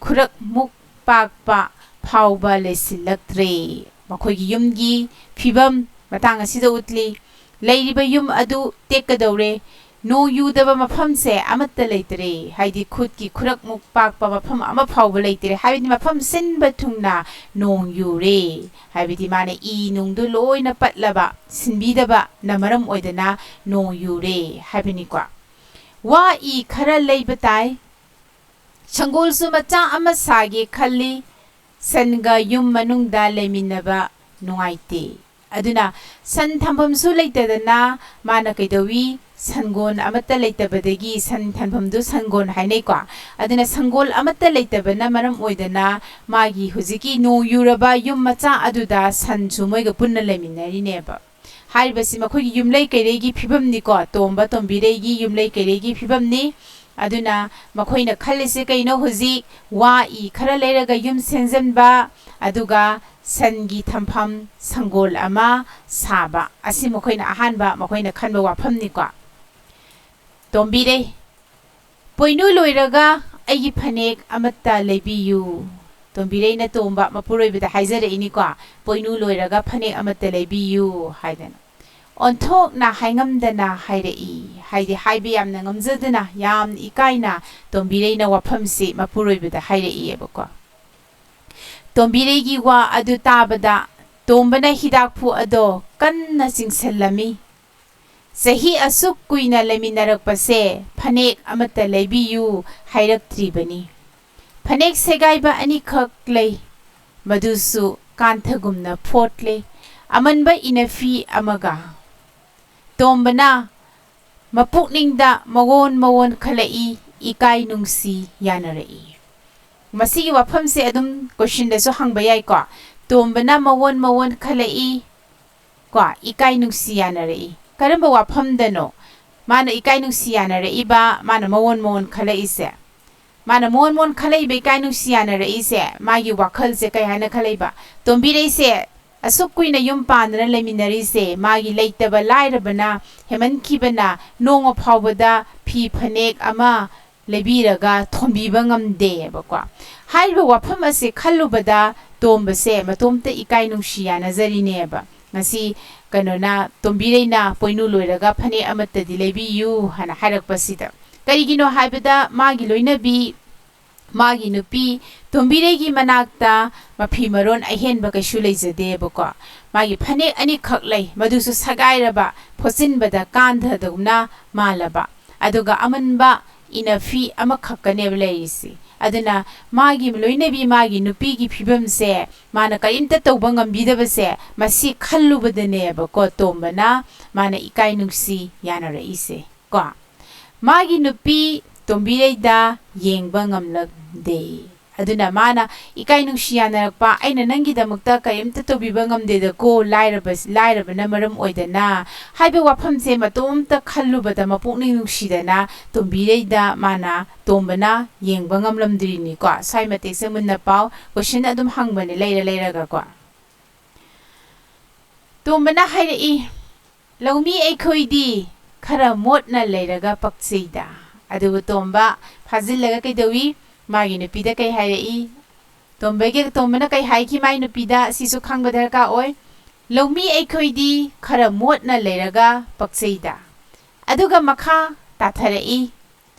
ꯈꯨꯔꯛꯃꯨꯛ ꯄꯥꯛꯄ ꯐꯥꯎꯕ ꯂꯩꯁꯤꯜꯂꯛꯇ꯭ꯔꯦ꯫ ꯃꯈꯣꯏꯒꯤ ꯌꯨꯝꯒꯤ ꯐꯤꯕꯝ ꯃꯇꯥꯡ ꯑꯁꯤꯗ ꯎꯠꯂꯤ꯫ ꯂꯩꯔꯤꯕ ꯌꯨꯝ ꯑꯗꯨ ꯇꯦꯛꯀꯗꯧꯔꯦ꯫ ꯅꯣꯡ ꯌꯨꯗꯕ ꯃꯐꯝꯁꯦ ꯑꯃꯠꯇ ꯂꯩꯇ꯭ꯔꯦ꯫ ꯍꯥꯏꯗꯤ ꯈꯨꯠꯀꯤ ꯈꯨꯔꯛꯃꯨꯛ ꯄꯥꯛꯄ ꯃꯐꯝ ꯑꯃ ꯐꯥꯎꯕ ꯂꯩꯇ꯭ꯔꯦ꯫ ꯍꯥꯏꯕꯗꯤ ꯃꯐꯝ ꯁꯤꯟꯕ ꯊꯨꯡꯅ ꯅꯣꯡ ꯌꯨꯔꯦ꯫ ꯍꯥꯏꯕꯗꯤ ꯃꯥꯅ ꯏ ꯅꯨꯡꯗꯨ ꯂꯣꯏꯅ ꯄꯠꯂꯕ, ꯁꯤꯟꯕꯤꯗꯕꯅ ꯃꯔꯝ ꯑꯣꯏꯗꯅ ꯅꯣꯡ ꯌꯨꯔꯦ ꯍꯥꯏꯕꯅꯤꯀꯣ꯫ ꯋꯥ ꯏ ꯈꯔ ꯂꯩꯕ ꯇꯥꯏ꯫ ꯁꯪꯒꯣꯜꯁꯨ ꯃꯆꯥ ꯑꯃ ꯁꯥꯒꯦ ꯈꯜꯂꯤ꯫ ꯁꯟꯒ ꯌꯨꯝ ꯃꯅꯨꯡꯗ ꯂꯩꯃꯤꯟꯅꯕ ꯅꯨꯡꯉꯥꯏꯇꯦ꯫ ꯑꯗꯨꯅ ꯁꯟ ꯊꯝꯐꯝꯁꯨ ꯂꯩꯇꯗꯅ ꯃꯥꯅ ꯀꯩꯗꯧꯏ? ꯁꯟꯒꯣꯜ ꯑꯃꯠꯇ ꯂꯩꯇꯕꯗꯒꯤ, ꯁꯟ ꯊꯝꯐꯝꯗꯨ ꯁꯟꯒꯣꯜ ꯍꯥꯏꯅꯩꯀꯣ꯫ ꯑꯗꯨꯅ ꯁꯪꯒꯣꯜ ꯑꯃꯠꯇ ꯂꯩꯇꯕꯅ ꯃꯔꯝ ꯑꯣꯏꯗꯅ ꯃꯥꯒꯤ ꯍꯧꯖꯤꯛꯀꯤ ꯅꯣꯡ ꯌꯨꯔꯕ ꯌꯨꯝ ꯃꯆꯥ ꯑꯗꯨꯗ ꯁꯟꯁꯨ ꯃꯣꯏꯒ ꯄꯨꯟꯅ ꯂꯩꯃꯤꯟꯅꯔꯤꯅꯦꯕ꯫ ꯍꯥꯏꯔꯤꯕꯁꯤ ꯃꯈꯣꯏꯒꯤ ꯌꯨꯝꯂꯩ ꯀꯩꯔꯩꯒꯤ ꯐꯤꯕꯝꯅꯤꯀꯣ, ꯇꯣꯝꯕ ꯇꯣꯝꯕꯤꯔꯩꯒꯤ ꯌꯨꯝꯂꯩ ꯀꯩꯔꯩꯒꯤ ꯐꯤꯕꯝꯅꯤ꯫ ꯑꯗꯨꯅ ꯃꯈꯣꯏꯅ ꯈꯜꯂꯤꯁꯦ ꯀꯩꯅꯣ? ꯍꯧꯖꯤꯛ ꯋꯥ ꯏ ꯈꯔ ꯂꯩꯔꯒ ꯌꯨꯝ ꯁꯦꯝꯖꯤꯟꯕ, ꯑꯗꯨꯒ ꯁꯟꯒꯤ ꯊꯝꯐꯝ ꯁꯪꯒꯣꯜ ꯑꯃ ꯁꯥꯕ, ꯑꯁꯤ ꯃꯈꯣꯏꯅ ꯑꯍꯥꯟꯕ ꯃꯈꯣꯏꯅ ꯈꯟꯕ ꯋꯥꯐꯝꯅꯤꯀꯣ꯫ ꯇꯣꯝꯕꯤꯔꯩ, "ꯄꯣꯏꯅꯨ ꯂꯣꯏꯔꯒ ꯑꯩꯒꯤ ꯐꯅꯦꯛ ꯑꯃꯠꯇ ꯂꯩꯕꯤꯌꯨ"꯫ ꯇꯣꯝꯕꯤꯔꯩꯅ ꯇꯣꯝꯕ ꯃꯄꯨꯔꯣꯏꯕꯗ ꯍꯥꯏꯖꯔꯛꯏꯅꯤꯀꯣ, "ꯄꯣꯏꯅꯨ ꯂꯣꯏꯔꯒ ꯐꯅꯦꯛ ꯑꯃꯠꯇ ꯂꯩꯕꯤꯌꯨ" ꯍꯥꯏꯗꯅ꯫ ꯑꯣꯟꯊꯣꯛꯅ ꯍꯥꯏꯉꯝꯗꯅ ꯍꯥꯏꯔꯛꯏ, ꯍꯥꯏꯗꯤ ꯍꯥꯏꯕ ꯌꯥꯝꯅ ꯉꯝꯖꯗꯅ, ꯌꯥꯝ ꯏꯀꯥꯏꯅ ꯇꯣꯝꯕꯤꯔꯩꯅ ꯋꯥꯐꯝꯁꯤ ꯃꯄꯨꯔꯣꯏꯕꯗ ꯍꯥꯏꯔꯛꯏꯑꯕꯀꯣ꯫ ꯇꯣꯝꯕꯤꯔꯩꯒꯤ ꯋꯥ ꯑꯗꯨ ꯇꯥꯕꯗ ꯇꯣꯝꯕꯅ ꯍꯤꯗꯥꯛꯐꯨ ꯑꯗꯣ ꯀꯟꯅ ꯆꯤꯡꯁꯤꯜꯂꯝꯃꯤ꯫ "ꯆꯍꯤ ꯑꯁꯨꯛ ꯀꯨꯏꯅ ꯂꯩꯃꯤꯟꯅꯔꯛꯄꯁꯦ ꯐꯅꯦꯛ ꯑꯃꯠꯇ ꯂꯩꯕꯤꯌꯨ ꯍꯥꯏꯔꯛꯇ꯭ꯔꯤꯕꯅꯤ꯫ ꯐꯅꯦꯛ ꯁꯦꯒꯥꯏꯕ ꯑꯅꯤꯈꯛ ꯂꯩ, ꯃꯗꯨꯁꯨ ꯀꯥꯟꯊꯒꯨꯝꯅ ꯐꯣꯠꯂꯦ, ꯑꯃꯟꯕ ꯏꯅꯐꯤ ꯑꯃꯒ"꯫ ꯇꯣꯝꯕꯅ ꯃꯄꯨꯛꯅꯤꯡꯗ ꯃꯋꯣꯟ ꯃꯋꯣꯟ ꯈꯜꯂꯛꯏ, ꯏꯀꯥꯏ ꯅꯨꯡꯁꯤ ꯌꯥꯅꯔꯛꯏ꯫ ꯃꯁꯤꯒꯤ ꯋꯥꯐꯝꯁꯦ ꯑꯗꯨꯝ ꯀꯣꯏꯁꯟꯗꯁꯨ ꯍꯪꯕ ꯌꯥꯏꯀꯣ꯫ ꯇꯣꯝꯕꯅ ꯃꯋꯣꯟ ꯃꯋꯣꯟ ꯈꯜꯂꯛꯏ, ꯀꯣ, ꯏꯀꯥꯏ ꯅꯨꯡꯁꯤ ꯌꯥꯅꯔꯛꯏ꯫ ꯀꯔꯝꯕ ꯋꯥꯐꯝꯗꯅꯣ ꯃꯥꯅ ꯏꯀꯥꯏ ꯅꯨꯡꯁꯤ ꯌꯥꯅꯔꯛꯏꯕ, ꯃꯥꯅ ꯃꯋꯣꯟ ꯃꯋꯣꯟ ꯈꯜꯂꯛꯏꯁꯦ? ꯃꯥꯅ ꯃꯋꯣꯟ ꯃꯋꯣꯟ ꯈꯜꯂꯛꯏꯕ, ꯏꯀꯥꯏ ꯅꯨꯡꯁꯤ ꯌꯥꯅꯔꯛꯏꯁꯦ, ꯃꯥꯒꯤ ꯋꯥꯈꯜꯁꯦ ꯀꯩ ꯍꯥꯏꯅ ꯈꯜꯂꯛꯏꯕ? ꯇꯣꯝꯕꯤꯔꯩꯁꯦ ꯑꯁꯨꯛ ꯀꯨꯏꯅ ꯌꯨꯝ ꯄꯥꯟꯗꯅ ꯂꯩꯃꯤꯟꯅꯔꯤꯁꯦ, ꯃꯥꯒꯤ ꯂꯩꯇꯕ ꯂꯥꯏꯔꯕꯅ ꯍꯦꯟꯃꯟꯈꯤꯕꯅ ꯅꯣꯡꯃ ꯐꯥꯎꯕꯗ ꯐꯤ ꯐꯅꯦꯛ ꯑꯃ ꯂꯩꯕꯤꯔꯒ ꯊꯣꯟꯕꯤꯕ ꯉꯝꯗꯦꯕꯀꯣ꯫ ꯍꯥꯏꯔꯤꯕ ꯋꯥꯐꯝ ꯑꯁꯦ ꯈꯜꯂꯨꯕꯗ ꯇꯣꯝꯕꯁꯦ ꯃꯇꯣꯝꯇ ꯏꯀꯥꯏ ꯅꯨꯡꯁꯤ ꯌꯥꯅꯖꯔꯤꯅꯦꯕ꯫ ꯉꯁꯤ ꯀꯩꯅꯣꯅ, ꯇꯣꯝꯕꯤꯔꯩꯅ ꯄꯣꯏꯅꯨ ꯂꯣꯏꯔꯒ ꯐꯅꯦꯛ ꯑꯃꯠꯇꯗꯤ ꯂꯩꯕꯤꯌꯨ ꯍꯥꯏꯅ ꯍꯥꯏꯔꯛꯄꯁꯤꯗ, ꯀꯔꯤꯒꯤꯅꯣ ꯍꯥꯏꯕꯗ ꯃꯥꯒꯤ ꯂꯣꯏꯅꯕꯤ, ꯃꯥꯒꯤ ꯅꯨꯄꯤ ꯇꯣꯝꯕꯤꯔꯩꯒꯤ ꯃꯅꯥꯛꯇ ꯃꯐꯤ ꯃꯔꯣꯟ ꯑꯍꯦꯟꯕ ꯀꯩꯁꯨ ꯂꯩꯖꯗꯦꯕꯀꯣ꯫ ꯃꯥꯒꯤ ꯐꯅꯦꯛ ꯑꯅꯤꯈꯛ ꯂꯩ, ꯃꯗꯨꯁꯨ ꯁꯒꯥꯏꯔꯕ, ꯐꯣꯠꯆꯤꯟꯕꯗ ꯀꯥꯟꯊꯗꯧꯅ ꯃꯥꯜꯂꯕ, ꯑꯗꯨꯒ ꯑꯃꯟꯕ ꯏꯅꯐꯤ ꯑꯃꯈꯛꯀꯅꯦꯕ ꯂꯩꯔꯤꯁꯤ꯫ ꯑꯗꯨꯅ ꯃꯥꯒꯤ ꯂꯣꯏꯅꯕꯤ, ꯃꯥꯒꯤ ꯅꯨꯄꯤꯒꯤ ꯐꯤꯕꯝꯁꯦ ꯃꯥꯅ ꯀꯔꯤꯝꯇ ꯇꯧꯕ ꯉꯝꯕꯤꯗꯕꯁꯦ, ꯃꯁꯤ ꯈꯜꯂꯨꯕꯗꯅꯦꯕꯀꯣ, ꯇꯣꯝꯕꯅ ꯃꯥꯅ ꯏꯀꯥꯏ ꯅꯨꯡꯁꯤ ꯌꯥꯅꯔꯛꯏꯁꯦ ꯀꯣ꯫ ꯃꯥꯒꯤ ꯅꯨꯄꯤ ꯇꯣꯝꯕꯤꯔꯩꯗ ꯌꯦꯡꯕ ꯉꯝꯂꯝꯗꯦ꯫ ꯑꯗꯨꯅ ꯃꯥꯅ ꯏꯀꯥꯏ ꯅꯨꯡꯁꯤ ꯌꯥꯅꯔꯛꯄ, "ꯑꯩꯅ ꯅꯪꯒꯤꯗꯃꯛꯇ ꯀꯔꯤꯝꯇ ꯇꯧꯕꯤꯕ ꯉꯝꯗꯦꯗꯀꯣ, ꯂꯥꯏꯔꯕ, ꯂꯥꯏꯔꯕꯅ ꯃꯔꯝ ꯑꯣꯏꯗꯅ" ꯍꯥꯏꯕ ꯋꯥꯐꯝꯁꯦ ꯃꯇꯣꯝꯇ ꯈꯜꯂꯨꯕꯗ ꯃꯄꯨꯛꯅꯤꯡ ꯅꯨꯡꯁꯤꯗꯅ ꯇꯣꯝꯕꯤꯔꯩꯗ ꯃꯥꯅ, ꯇꯣꯝꯕꯅ ꯌꯦꯡꯕ ꯉꯝꯂꯝꯗ꯭ꯔꯤꯅꯤꯀꯣ꯫ ꯁ꯭ꯋꯥꯏ ꯃꯇꯦꯛꯁꯦ ꯃꯨꯟꯅ ꯄꯥꯎ, ꯀꯣꯏꯁꯟ ꯑꯗꯨꯝ ꯍꯪꯕꯅꯦ ꯂꯩꯔ ꯂꯩꯔꯒꯀꯣ꯫ ꯇꯣꯝꯕꯅ ꯍꯥꯏꯔꯛꯏ, "ꯂꯧꯃꯤ ꯑꯩꯈꯣꯏꯗꯤ ꯈꯔ ꯃꯣꯠꯅ ꯂꯩꯔꯒ ꯄꯛꯆꯩꯗ"꯫ ꯑꯗꯨꯕꯨ ꯇꯣꯝꯕ ꯐꯥꯖꯤꯜꯂꯒ ꯀꯩꯗꯧꯏ? ꯃꯥꯒꯤ ꯅꯨꯄꯤꯗ ꯀꯩ ꯍꯥꯏꯔꯛꯏ? ꯇꯣꯝꯕꯒꯤ, ꯇꯣꯝꯕꯅ ꯀꯩ ꯍꯥꯏꯈꯤ ꯃꯥꯒꯤ ꯅꯨꯄꯤꯗ? ꯁꯤꯁꯨ ꯈꯪꯕ ꯗꯔꯀꯥꯔ ꯑꯣꯏ꯫ "ꯂꯧꯃꯤ ꯑꯩꯈꯣꯏꯗꯤ ꯈꯔ ꯃꯣꯠꯅ ꯂꯩꯔꯒ ꯄꯛꯆꯩꯗ"꯫ ꯑꯗꯨꯒ ꯃꯈꯥ ꯇꯥꯊꯔꯛꯏ,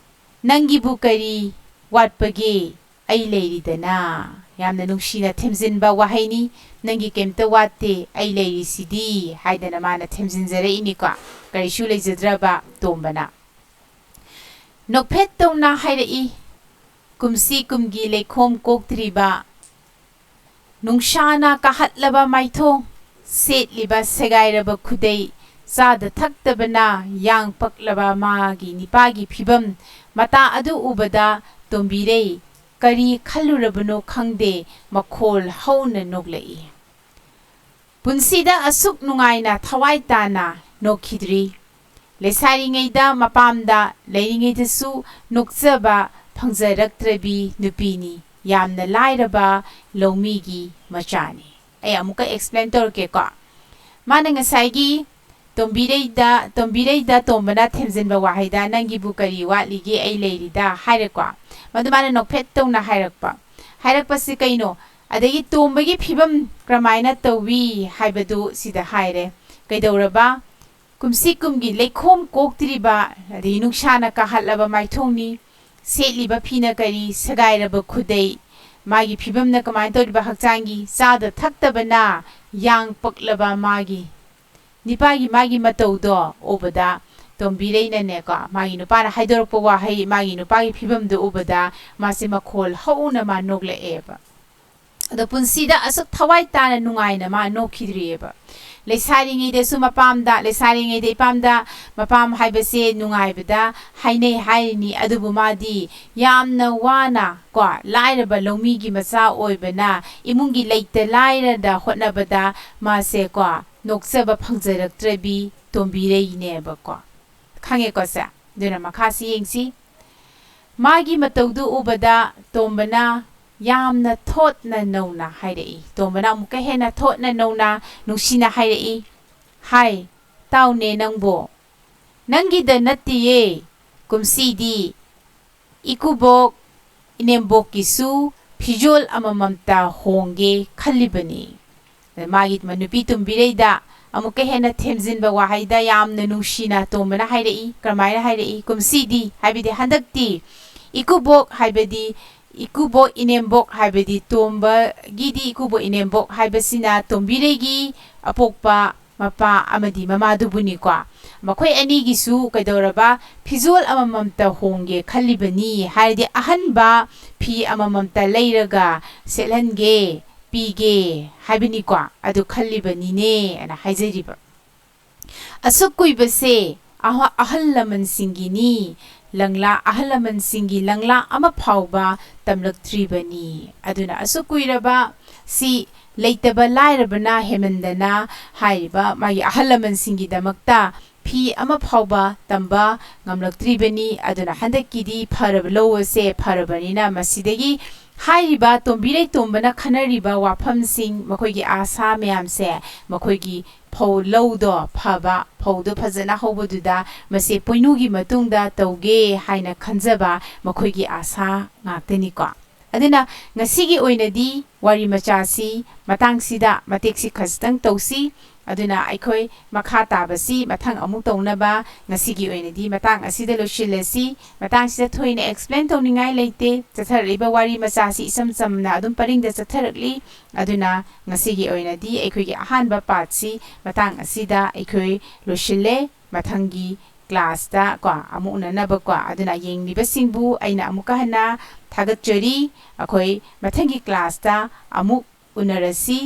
"ꯅꯪꯒꯤꯕꯨ ꯀꯔꯤ ꯋꯥꯠꯄꯒꯦ? ꯑꯩ ꯂꯩꯔꯤꯗꯅ"꯫ ꯌꯥꯝꯅ ꯅꯨꯡꯁꯤꯅ ꯊꯦꯝꯖꯤꯟꯕ ꯋꯥꯍꯩꯅꯤ꯫ "ꯅꯪꯒꯤ ꯀꯩꯝꯇ ꯋꯥꯠꯇꯦ, ꯑꯩ ꯂꯩꯔꯤꯁꯤꯗꯤ" ꯍꯥꯏꯗꯅ ꯃꯥꯅ ꯊꯦꯝꯖꯤꯟꯖꯔꯛꯏꯅꯤꯀꯣ, ꯀꯔꯤꯁꯨ ꯂꯩꯖꯗ꯭ꯔꯕ ꯇꯣꯝꯕꯅ꯫ ꯅꯣꯛꯐꯦꯠ ꯇꯧꯅ ꯍꯥꯏꯔꯛꯏ, "ꯀꯨꯝꯁꯤ ꯀꯨꯝꯒꯤ ꯂꯩꯈꯣꯝ ꯀꯣꯛꯇ꯭ꯔꯤꯕ, ꯅꯨꯡꯁꯥꯅ ꯀꯥꯍꯠꯂꯕ ꯃꯥꯏꯊꯣꯡ, ꯁꯦꯠꯂꯤꯕ ꯁꯦꯒꯥꯏꯔꯕ ꯈꯨꯗꯩ, ꯆꯥꯗ ꯊꯛꯇꯕꯅ ꯌꯥꯡ ꯄꯛꯂꯕ ꯃꯥꯒꯤ ꯅꯤꯄꯥꯒꯤ ꯐꯤꯕꯝ ꯃꯇꯥ ꯑꯗꯨ ꯎꯕꯗ ꯇꯣꯝꯕꯤꯔꯩ ꯀꯔꯤ ꯈꯜꯂꯨꯔꯕꯅꯣ ꯈꯪꯗꯦ, ꯃꯈꯣꯜ ꯍꯧꯅ ꯅꯣꯛꯂꯛꯏ꯫ ꯄꯨꯟꯁꯤꯗ ꯑꯁꯨꯛ ꯅꯨꯡꯉꯥꯏꯅ ꯊꯋꯥꯏ ꯇꯥꯅ ꯅꯣꯛꯈꯤꯗ꯭ꯔꯤ꯫ ꯂꯩꯁꯥꯔꯤꯉꯩꯗ ꯃꯄꯥꯝꯗ ꯂꯩꯔꯤꯉꯩꯗꯁꯨ ꯅꯣꯛꯆꯕ ꯐꯪꯖꯔꯛꯇ꯭ꯔꯕꯤ ꯅꯨꯄꯤꯅꯤ꯫ ꯌꯥꯝꯅ ꯂꯥꯏꯔꯕ ꯂꯧꯃꯤꯒꯤ ꯃꯆꯥꯅꯤ꯫ ꯑꯩ ꯑꯃꯨꯛꯀ ꯑꯦꯛꯁꯄ꯭ꯂꯦꯟ ꯇꯧꯔꯛꯀꯦꯀꯣ꯫ ꯃꯥꯅ ꯉꯁꯥꯏꯒꯤ ꯇꯣꯝꯕꯤꯔꯩꯗ, ꯇꯣꯝꯕꯤꯔꯩꯗ ꯇꯣꯝꯕꯅ ꯊꯦꯝꯖꯤꯟꯕ ꯋꯥꯍꯩꯗ "ꯅꯪꯒꯤꯕꯨ ꯀꯔꯤ ꯋꯥꯠꯂꯤꯒꯦ? ꯑꯩ ꯂꯩꯔꯤꯗ" ꯍꯥꯏꯔꯦꯀꯣ꯫ ꯃꯗꯨ ꯃꯥꯅ ꯅꯣꯛꯐꯦꯠ ꯇꯧꯅ ꯍꯥꯏꯔꯛꯄ꯫ ꯍꯥꯏꯔꯛꯄꯁꯤ ꯀꯩꯅꯣ? ꯑꯗꯒꯤ ꯇꯣꯝꯕꯒꯤ ꯐꯤꯕꯝ ꯀꯔꯝꯍꯥꯏꯅ ꯇꯧꯏ ꯍꯥꯏꯕꯗꯨ ꯁꯤꯗ ꯍꯥꯏꯔꯦ꯫ ꯀꯩꯗꯧꯔꯕ? ꯀꯨꯝꯁꯤ ꯀꯨꯝꯒꯤ ꯂꯩꯈꯣꯝ ꯀꯣꯛꯇ꯭ꯔꯤꯕ, ꯑꯗꯒꯤ ꯅꯨꯡꯁꯥꯅ ꯀꯥꯍꯠꯂꯕ ꯃꯥꯏꯊꯣꯡꯅꯤ꯫ ꯁꯦꯠꯂꯤꯕ ꯐꯤꯅ ꯀꯔꯤ? ꯁꯦꯒꯥꯏꯔꯕ ꯈꯨꯗꯩ꯫ ꯃꯥꯒꯤ ꯐꯤꯕꯝꯅ ꯀꯃꯥꯏꯅ ꯇꯧꯔꯤꯕ? ꯍꯛꯆꯥꯡꯒꯤ ꯆꯥꯗ ꯊꯛꯇꯕꯅ ꯌꯥꯡ ꯄꯛꯂꯕ ꯃꯥꯒꯤ ꯅꯤꯄꯥꯒꯤ ꯃꯥꯒꯤ ꯃꯇꯧꯗꯣ ꯎꯕꯗ ꯇꯣꯝꯕꯤꯔꯩꯅꯅꯦꯀꯣ, ꯃꯥꯒꯤ ꯅꯨꯄꯥꯅ ꯍꯥꯏꯗꯣꯔꯛꯄ ꯋꯥꯍꯩ, ꯃꯥꯒꯤ ꯅꯨꯄꯥꯒꯤ ꯐꯤꯕꯝꯗꯨ ꯎꯕꯗ ꯃꯥꯁꯦ ꯃꯈꯣꯜ ꯍꯧꯅ ꯃꯥ ꯅꯣꯛꯂꯛꯑꯦꯕ꯫ ꯑꯗꯣ ꯄꯨꯟꯁꯤꯗ ꯑꯁꯨꯛ ꯊꯋꯥꯏ ꯇꯥꯅ ꯅꯨꯡꯉꯥꯏꯅ ꯃꯥ ꯅꯣꯛꯈꯤꯗ꯭ꯔꯤꯑꯕ꯫ ꯂꯩꯁꯥꯔꯤꯉꯩꯗꯁꯨ ꯃꯄꯥꯝꯗ, ꯂꯩꯁꯥꯔꯤꯉꯩꯗ ꯏꯄꯥꯝꯗ, ꯃꯄꯥꯝ ꯍꯥꯏꯕꯁꯦ ꯅꯨꯡꯉꯥꯏꯕꯗ ꯍꯥꯏꯅꯩ ꯍꯥꯏꯔꯤꯅꯤ, ꯑꯗꯨꯕꯨ ꯃꯥꯗꯤ ꯌꯥꯝꯅ ꯋꯥꯅ ꯀꯣ, ꯂꯥꯏꯔꯕ ꯂꯧꯃꯤꯒꯤ ꯃꯆꯥ ꯑꯣꯏꯕꯅ ꯏꯃꯨꯡꯒꯤ ꯂꯩꯇ ꯂꯥꯏꯔꯗ ꯍꯣꯠꯅꯕꯗ ꯃꯥꯁꯦ ꯀꯣ, ꯅꯣꯛꯆꯕ ꯐꯪꯖꯔꯛꯇ꯭ꯔꯕꯤ ꯇꯣꯝꯕꯤꯔꯩꯅꯦꯕꯀꯣ꯫ ꯈꯪꯉꯦꯀꯣ ꯁꯦ? ꯑꯗꯨꯅ ꯃꯈꯥꯁꯤ ꯌꯦꯡꯁꯤ꯫ ꯃꯥꯒꯤ ꯃꯇꯧꯗꯨ ꯎꯕꯗ ꯇꯣꯝꯕꯅ ꯌꯥꯝꯅ ꯊꯣꯠꯅ ꯅꯧꯅ ꯍꯥꯏꯔꯛꯏ꯫ ꯇꯣꯝꯕꯅ ꯑꯃꯨꯛꯀ ꯍꯦꯟꯅ ꯊꯣꯠꯅ ꯅꯧꯅ ꯅꯨꯡꯁꯤꯅ ꯍꯥꯏꯔꯛꯏ, "ꯍꯥꯏ, ꯇꯥꯎꯅꯦ ꯅꯪꯕꯣ, ꯅꯪꯒꯤꯗ ꯅꯠꯇꯤꯌꯦ, ꯀꯨꯝꯁꯤꯗꯤ ꯏꯀꯨꯕꯣꯛ ꯏꯅꯦꯝꯕꯣꯛꯀꯤꯁꯨ ꯐꯤꯖꯣꯜ ꯑꯃꯃꯝꯇ ꯍꯣꯡꯒꯦ ꯈꯜꯂꯤꯕꯅꯤ"꯫ ꯃꯥꯒꯤ ꯅꯨꯄꯤ ꯇꯨꯝꯕꯤꯔꯩꯗ ꯑꯃꯨꯛꯀ ꯍꯦꯟꯅ ꯊꯦꯝꯖꯤꯟꯕ ꯋꯥꯍꯩꯗ ꯌꯥꯝꯅ ꯅꯨꯡꯁꯤꯅ ꯇꯣꯝꯕꯅ ꯍꯥꯏꯔꯛꯏ꯫ ꯀꯔꯝꯍꯥꯏꯅ ꯍꯥꯏꯔꯛꯏ? "ꯀꯨꯝꯁꯤꯗꯤ", ꯍꯥꯏꯕꯗꯤ ꯍꯟꯗꯛꯇꯤ, "ꯏꯀꯨꯕꯣꯛ", ꯍꯥꯏꯕꯗꯤ ꯏꯀꯨꯕꯣꯛ ꯏꯅꯦꯝꯕꯣꯛ, ꯍꯥꯏꯕꯗꯤ ꯇꯣꯝꯕꯒꯤꯗꯤ ꯏꯀꯨꯕꯣꯛ ꯏꯅꯦꯝꯕꯣꯛ ꯍꯥꯏꯕꯁꯤꯅ ꯇꯣꯝꯕꯤꯔꯩꯒꯤ ꯑꯄꯣꯛꯄ ꯃꯄꯥ ꯑꯃꯗꯤ ꯃꯃꯥꯗꯨꯕꯨꯅꯤꯀꯣ꯫ ꯃꯈꯣꯏ ꯑꯅꯤꯒꯤꯁꯨ ꯀꯩꯗꯧꯔꯕ, ꯐꯤꯖꯣꯜ ꯑꯃꯃꯝꯇ ꯍꯣꯡꯒꯦ ꯈꯜꯂꯤꯕꯅꯤ, ꯍꯥꯏꯔꯗꯤ ꯑꯍꯟꯕ ꯐꯤ ꯑꯃꯃꯝꯇ ꯂꯩꯔꯒ ꯁꯦꯠꯍꯟꯒꯦ, ꯄꯤꯒꯦ ꯍꯥꯏꯕꯅꯤꯀꯣ꯫ ꯑꯗꯨ ꯈꯜꯂꯤꯕꯅꯤꯅꯦ ꯑꯅ ꯍꯥꯏꯖꯔꯤꯕ꯫ ꯑꯁꯨꯛ ꯀꯨꯏꯕꯁꯦ ꯑꯍ-, ꯑꯍꯜ ꯂꯃꯟꯁꯤꯡꯒꯤꯅꯤ, ꯂꯪꯂꯥ, ꯑꯍꯜ ꯂꯃꯟꯁꯤꯡꯒꯤ ꯂꯪꯂꯥ ꯑꯃ ꯐꯥꯎꯕ ꯇꯝꯂꯛꯇ꯭ꯔꯤꯕꯅꯤ꯫ ꯑꯗꯨꯅ ꯑꯁꯨꯛ ꯀꯨꯏꯔꯕ ꯁꯤ ꯂꯩꯇꯕ ꯂꯥꯏꯔꯕꯅ ꯍꯦꯟꯃꯟꯗꯅ ꯍꯥꯏꯔꯤꯕ ꯃꯥꯒꯤ ꯑꯍꯜ ꯂꯃꯟꯁꯤꯡꯒꯤꯗꯃꯛꯇ ꯐꯤ ꯑꯃ ꯐꯥꯎꯕ ꯇꯝꯕ ꯉꯝꯂꯛꯇ꯭ꯔꯤꯕꯅꯤ꯫ ꯑꯗꯨꯅ ꯍꯟꯗꯛꯀꯤꯗꯤ ꯐꯔꯕ, ꯂꯧ ꯑꯁꯦ ꯐꯔꯕꯅꯤꯅ ꯃꯁꯤꯗꯒꯤ ꯍꯥꯏꯔꯤꯕ ꯇꯣꯝꯕꯤꯔꯩ ꯇꯣꯝꯕꯅ ꯈꯟꯅꯔꯤꯕ ꯋꯥꯐꯝꯁꯤꯡ, ꯃꯈꯣꯏꯒꯤ ꯑꯥꯁꯥ ꯃꯌꯥꯝꯁꯦ, ꯃꯈꯣꯏꯒꯤ ꯐꯧ ꯂꯧꯗꯣ ꯐꯕ, ꯐꯧꯗꯣ ꯐꯖꯅ ꯍꯧꯕꯗꯨꯗ ꯃꯁꯤ ꯄꯣꯏꯅꯨꯒꯤ ꯃꯇꯨꯡꯗ ꯇꯧꯒꯦ ꯍꯥꯏꯅ ꯈꯟꯖꯕ ꯃꯈꯣꯏꯒꯤ ꯑꯥꯁꯥ ꯉꯥꯛꯇꯅꯤꯀꯣ꯫ ꯑꯗꯨꯅ ꯉꯁꯤꯒꯤ ꯑꯣꯏꯅꯗꯤ ꯋꯥꯔꯤ ꯃꯆꯥꯁꯤ ꯃꯇꯥꯡꯁꯤꯗ ꯃꯇꯦꯛꯁꯤ ꯈꯖꯤꯛꯇꯪ ꯇꯧꯁꯤ꯫ ꯑꯗꯨꯅ ꯑꯩꯈꯣꯏ ꯃꯈꯥ ꯇꯥꯕꯁꯤ ꯃꯊꯪ ꯑꯃꯨꯛ ꯇꯧꯅꯕ ꯉꯁꯤꯒꯤ ꯑꯣꯏꯅꯗꯤ ꯃꯇꯥꯡ ꯑꯁꯤꯗ ꯂꯣꯏꯁꯤꯜꯂꯁꯤ꯫ ꯃꯇꯥꯡꯁꯤꯗ ꯊꯣꯏꯅ explain ꯇꯧꯅꯤꯡꯉꯥꯏ ꯂꯩꯇꯦ꯫ ꯆꯠꯊꯔꯛꯂꯤꯕ ꯋꯥꯔꯤ ꯃꯆꯥꯁꯤ ꯏꯆꯝ ꯆꯝꯅ ꯑꯗꯨꯝ ꯄꯔꯤꯡꯗ ꯆꯠꯊꯔꯛꯂꯤ꯫ ꯑꯗꯨꯅ ꯉꯁꯤꯒꯤ ꯑꯣꯏꯅꯗꯤ ꯑꯩꯈꯣꯏꯒꯤ ꯑꯍꯥꯟꯕ partꯁꯤ ꯃꯇꯥꯡ ꯑꯁꯤꯗ ꯑꯩꯈꯣꯏ ꯂꯣꯏꯁꯤꯜꯂꯦ꯫ ꯃꯊꯪꯒꯤ ꯀ꯭ꯂꯥꯁꯇ ꯀꯣ ꯑꯃꯨꯛ ꯎꯅꯅꯕꯀꯣ꯫ ꯑꯗꯨꯅ ꯌꯦꯡꯂꯤꯕꯁꯤꯡꯕꯨ ꯑꯩꯅ ꯑꯃꯨꯛꯀ ꯍꯟꯅ ꯊꯥꯒꯠꯆꯔꯤ꯫ ꯑꯩꯈꯣꯏ ꯃꯊꯪꯒꯤ ꯀ꯭ꯂꯥꯁꯇ ꯑꯃꯨꯛ ꯎꯅꯔꯁꯤ꯫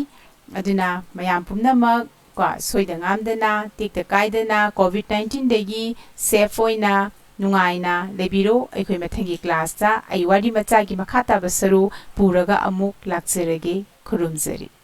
ꯑꯗꯨꯅ ꯃꯌꯥꯝ ꯄꯨꯝꯅꯃꯛ ꯀꯣ ꯁꯣꯏꯗ ꯉꯥꯝꯗꯅ, ꯇꯦꯛꯇ ꯀꯥꯏꯗꯅ, ꯀꯣꯚꯤꯗ ꯅꯥꯏꯟꯇꯤꯟꯗꯒꯤ ꯁꯦꯐ ꯑꯣꯏꯅ ꯅꯨꯡꯉꯥꯏꯅ ꯂꯩꯕꯤꯔꯣ꯫ ꯑꯩꯈꯣꯏ ꯃꯊꯪꯒꯤ ꯀ꯭ꯂꯥꯁꯇ ꯑꯩ ꯋꯥꯔꯤ ꯃꯆꯥꯒꯤ ꯃꯈꯥ ꯇꯥꯕ ꯁꯔꯨ ꯄꯨꯔꯒ ꯑꯃꯨꯛ ꯂꯥꯛꯆꯔꯒꯦ꯫ ꯈꯨꯔꯨꯝꯖꯔꯤ꯫